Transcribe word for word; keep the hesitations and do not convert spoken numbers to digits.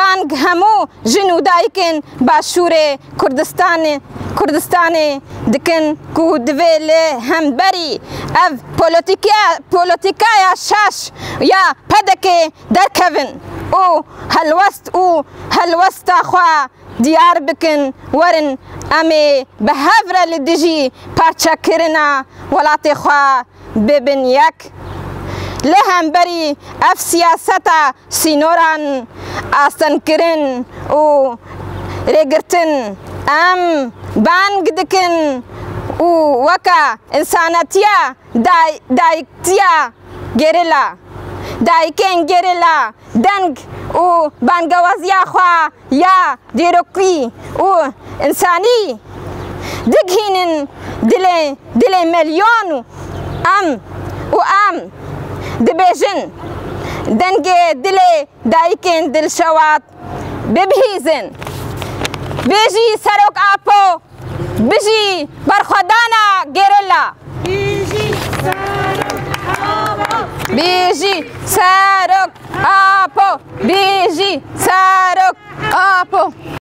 Deng hemû jin û dayikên Başûrê Kurdistanê, Kurdistanê dikin ku divê li hemberî ev polotîke-, polotîkaya şaş ya P D K derkevin û helwest û helwesta xwe diyar bikin, werin em ê bi hev re li dijî parçekirina welatê xwe bibin yek. Li hemberî ev siyaseta sînoran astengkirin û rêgirtin, em bang dikin û weke însanetiya day-, dayiktiya gerîla, dayikên gerîla deng û bangewaziya xwe ya dîrokî û însanî digihînin dilê, dilê milyon û em û em dibêjin, dengê dilê dayikên dilşewat bibihîzin. Bijî Serok Apo, bijî berxwedana gerîla. Bijî Serok Apo! Bijî Serok Apo! Bijî Serok Apo!